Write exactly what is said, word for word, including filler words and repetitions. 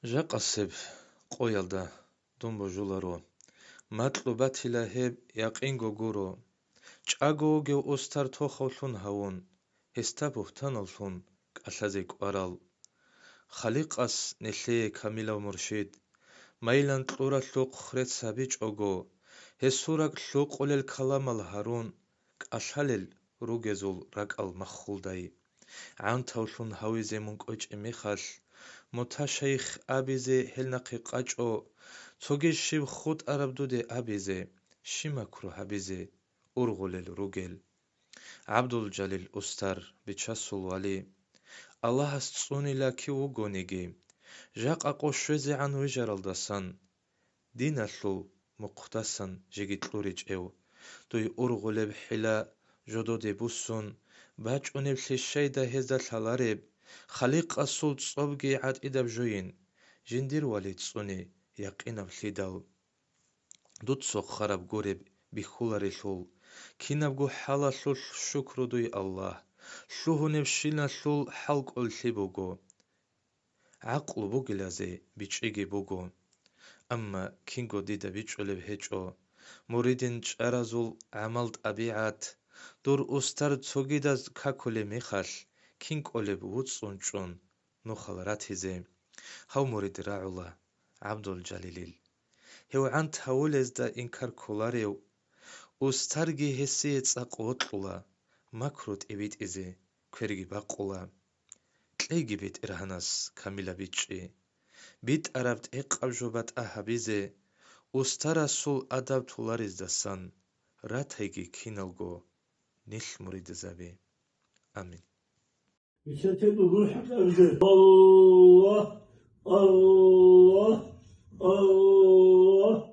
Жакъасеб къоялда дун божуларо, макьу батила гьеб якъинго гуро. ЧӀаго вугев устар тохавлъун гьавун, гьесда бугьтаналлъун кӀалъазе кӀварал. Халикъас нилъее камилав муршид, майлан кьуралъухъ рецц гьабичӀого, гьесул ракӀ лъукъулел каламал гьарун, кӀалъалел ругезул ракӀал маххулдай. ГӀантавлъун гьавизе мун кӀвечӀеб мехалъ, мутагь шайх абизе гьел нахъе къачӀо, цоги щиб хутӀараб дуде абизе, щиб макру гьабизе ургъулел ругел. ГӀабдулжалил устар, Бичасул вали, Аллагьас цӀунила кив вугониги, жакъа къо щвезегӀан вижаралдасан, диналъул мухъдасан жеги кьуричӀев, дуй ургъулеб хӀила жододе буссун, бачӀунеблъи щайда гьезда лъалареб, Халикъасул цӀобги гӀатӀидаб жойин, жиндир вали цӀуни якъинаб лъидал. Дуца хъвараб гуреб бихьуларелъул, кинабго хӀалалъулъ шукру дуй, Аллагь, лъугьунебщиналъул хӀалкӀоллъи буго. ГӀакълу бугелазе бичӀчӀиги буго. Амма кинго дида бичӀчӀулеб гьечӀо, муридин чӀаразул гӀамал-тӀабигӀат, дур устар цогидаз какулеб мехалъ, кин кӀолеб вуцӀцӀун чӀун нухал ратизе. Гьав мурид рагӀула ГӀабдулжалилил. Гьев гӀант гьавулезда инкар кколарев, устарги гьесие цӀакъ вокьула, макру тӀибитӀизе кверги бакъула. Кьейги БетӀергьанас камилаб бичӀчӀи. БитӀараб тӀекъаб жо батӀа гьабизе, устарасул адаб толарездасан ратайги киналго нилъ муридазаби. Амин. Аллагь, Аллагь, Аллагь.